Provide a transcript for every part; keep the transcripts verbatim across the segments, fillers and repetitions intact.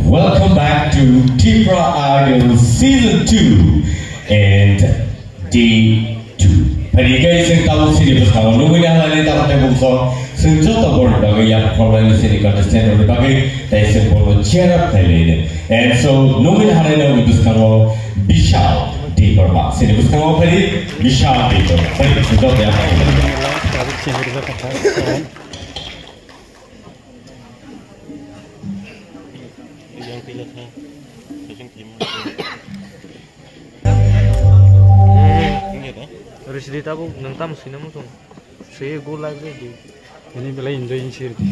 Welcome back to Tipra Idol Season two and Day two. Phaidi khe chwng tabuk chini bwskango nugwi naharlainai tabuk tei bukso chwng joto borokni bagwi yapharlainai chini contestant rokni bagwi tei chwng bono cheer up khlailainai. And so nugwi naharlainai nokni bwskango Bishal Debbarma. Chini bwskango phaidi Bishal Debbarma. Phaidi chwng joto yapharlainai. Rishidi tabuk nwng tamo swina muchung? Swi go live ready. Ini belai enjoy sir di.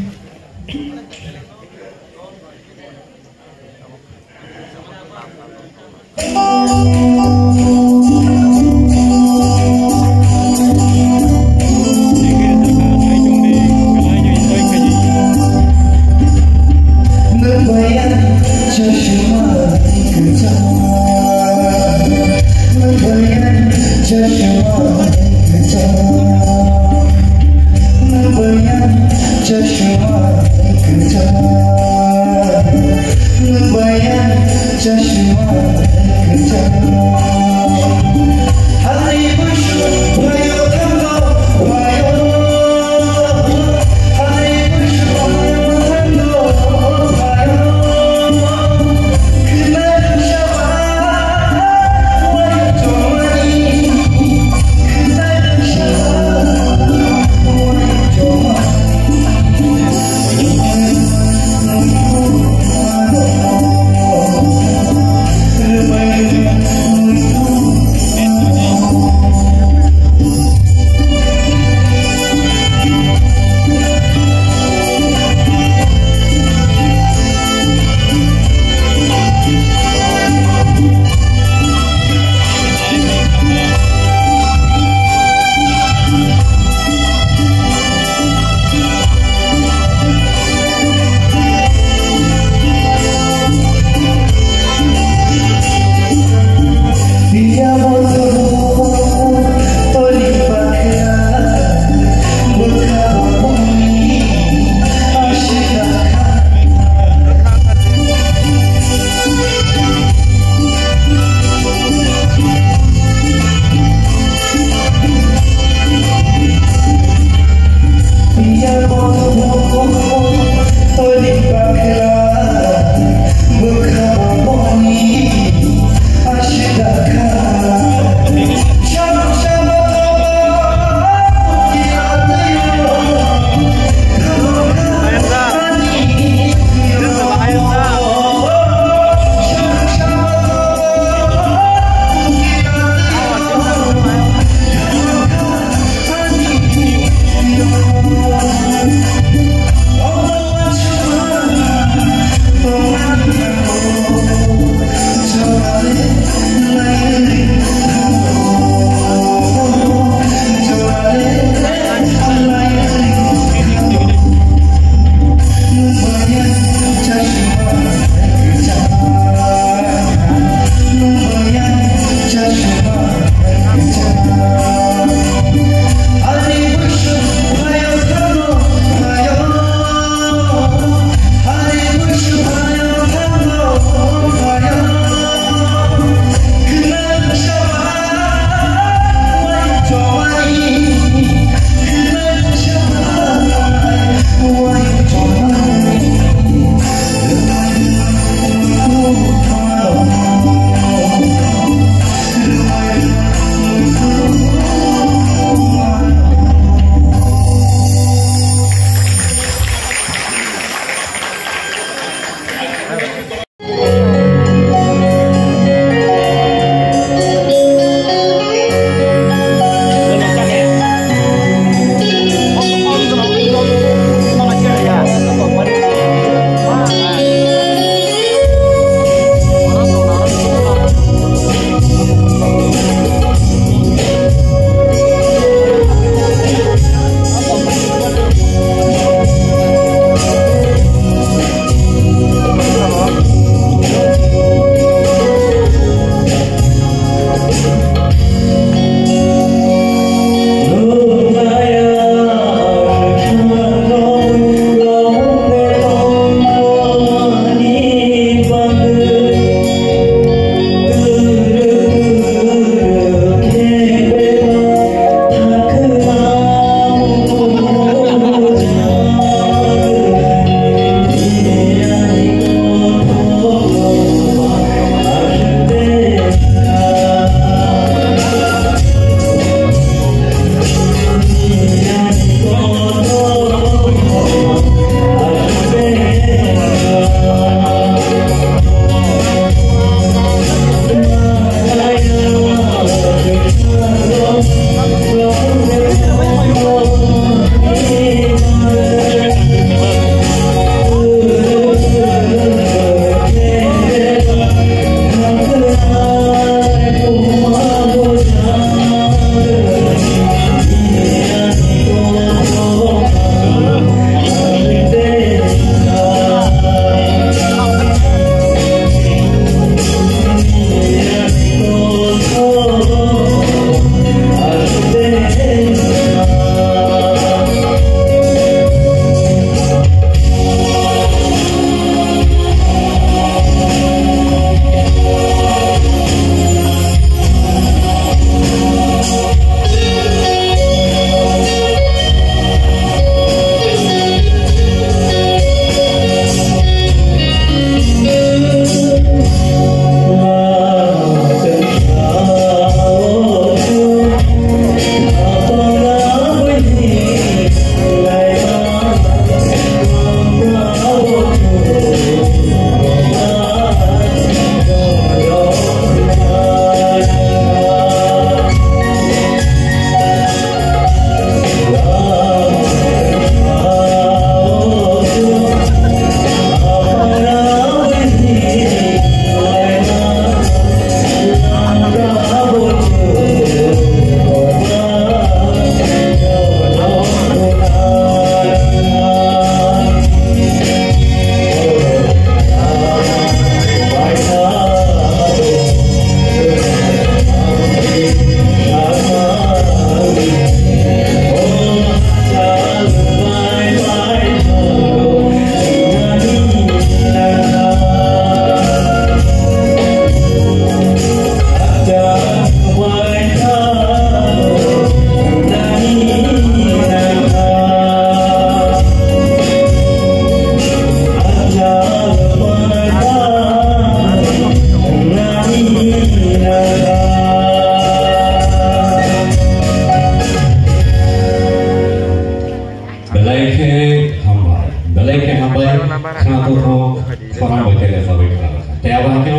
Tei abo hakhe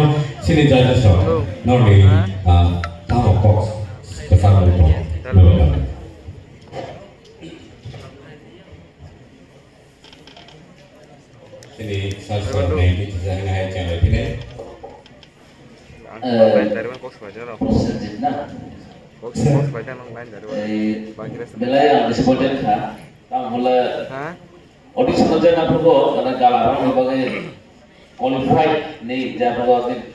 sini judges rok norni, ah, tamo kok kwchangmung tong. Sini sal sal nai di tisa hina hai chang lai pine. Eh, Prosenjit na? Eh, belai ang disappointed kha. Tamo hole audition o jena phugo, kana gala rok ni bagwi qualified ni jabo ni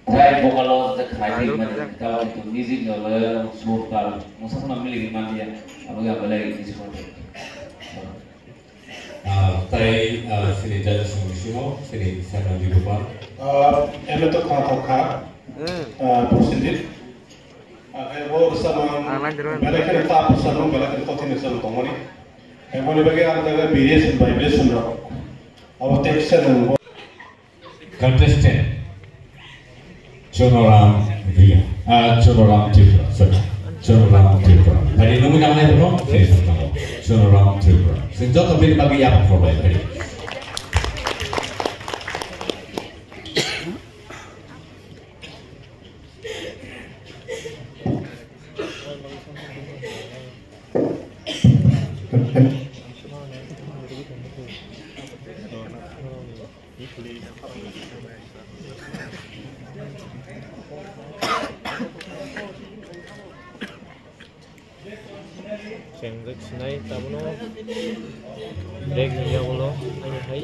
track vocalist de khnai di mani, tamo ni music no le sur tal, mungsa khuna mili di mani ya, abo ya belai disappointed. Ah, tai, ah, sini judges ni bisingo, sini Sanam Jibupa. Ah, eme to khna thok kha. Ah, Prosenjit. Ah, ebo sama belai kheno tough sama, belai kheno kothin sama tongmani. Eboni bagwi ang jaga variation, vibration rok. Abo text se nang. Contestant, Chunoram Ria, ah, Chunoram Tripura, sorry, Chunoram Tripura. Tadi nunggu nama itu, no? Saya sama. Chunoram Tripura. Sing joto bini bagwi ya problem tadi. Chengjak sinai tabono. Break ni yagulo ani hai.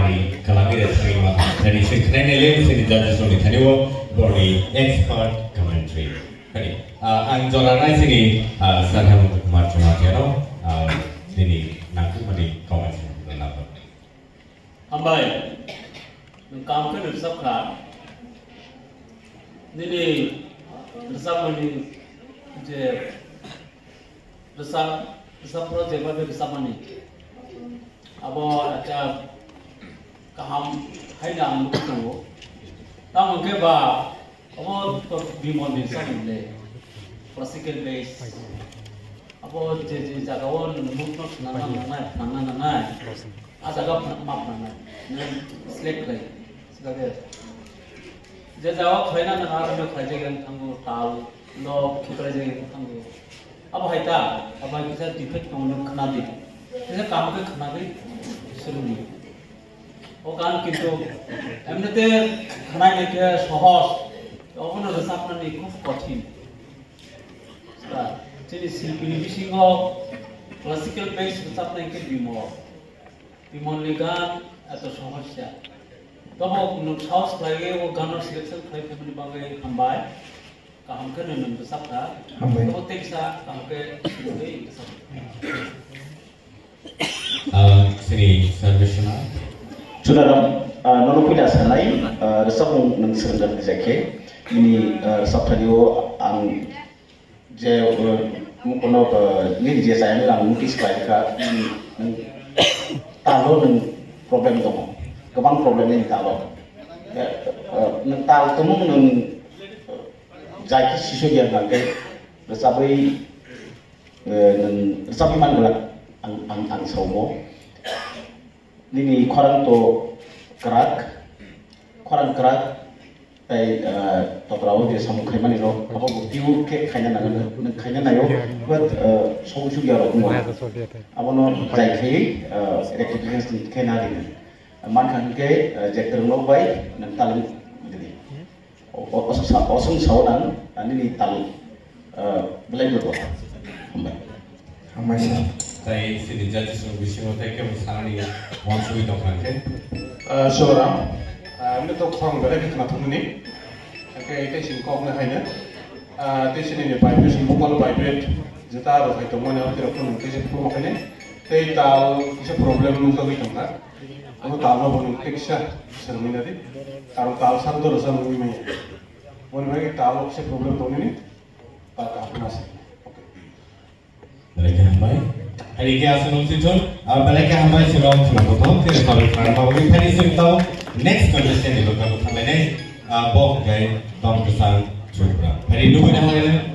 Kalami Resmi Maha, tani sing khnai nai le sini judges rokni thani o borni expert commentary. Tani, ah, ang jora nai sini, ah, Sir Hemant Kumar Jamatia no, ah, nini nangkukmani comments no labar. Hambai, nwng kaham khe rwchap kha. Nini rwchapmani je rwchap, rwchapro jeba khe rwchapmani. Abo ekta kaham haino ang nugwi tongo. Tamo hwnkhe ba abo to Bimal ni samung le classical base. Abo je je jaga o nwng move no swnamna nangnai, swnamna nangnai. A jaga ma phnangnai. Nwng select khlai. Swkang khe je jaga o khlaina nango, aro no khlai jagwi wng thango, tal no khiklai jagwi wng thango. Abo hai ta, abo hai kisa defect tongo, nwng khna di. Kisa kaham khe khna di, swrwng di. O gan kintu emnite khnai nai khe sohoj, obono rwchapnani khub kothin. Chini silpini bisingo classical base rwchapnai khe Bimal. Bimalni gan eto sohoj ya. Tobo nwng sahos khlaiwi o gano selection khlai phaimani bagwi hambai. Kaham khe nwng nwng bwsakha. Hambai. Tobo tei kisa kaham khe swrwngwi bwsakha. Ah, sini Sarveshwar. Chunaram, ah, nono puila sanai, ah, rwchapmung nwng swrwngjaknai jakhe. Nini, ah, rwchapthani o ang je, ah, kono, ah, nini je chayani ang notice khlaikha, nwng, nwng talo nwng problem tongo. Kwbang problem nini talo. Eh, ah, nwng tal tongmung nwng, ah, jai khe sisok ya hwnkhe rwchabwi, eh, nwng rwchabwi man glak ang, ang, ang saomo. Nini khorang to kwrak, khorang kwrak, tei, eh, tokrao je samung khaimani rok, abo bo twibo khe khaina nango, nwng khaina naio, but, eh, song sugya rok wngkha. Abono jai khaiwi, eh, rectification khe na rini. Mankha hwnkhe, eh, je kwrwngrok bai nwng talwng rwdi. O, o, o, sa-, o song sao nang, ani ni tal, eh, belai berbo. Hambai. Hambai sir. Tai sini judges rok bisingo tai kebo sanani wansugwi tongkha khe. Eh, Soram, eh, ini to khorang belai khe khna thumni. Oke, ite sing kok na haina. Eh, te sini ni vibration, vocal vibrate, jeta ro hai tongmani, aro tei rok phone te se phone khaine. Tei tal kisa problem nung tongwi tongkha. Ano tal no bono tei kisa swrwngwi nadi. Karon tal sar doro sa nungwi maya. Bono bai tal o kisa problem tongnini. Ta ta hapna se. Belai khe hambai. Hari khe aswk nung si thun. Ah, belai khe hambai si rong thun kothom. Tei sabai khana bagwi phai si tau. Next contestant ni bwkha bwkha lainai. Ah, bo hwnkhe Dom Kwchang Tripura. Hari nugwi na hai.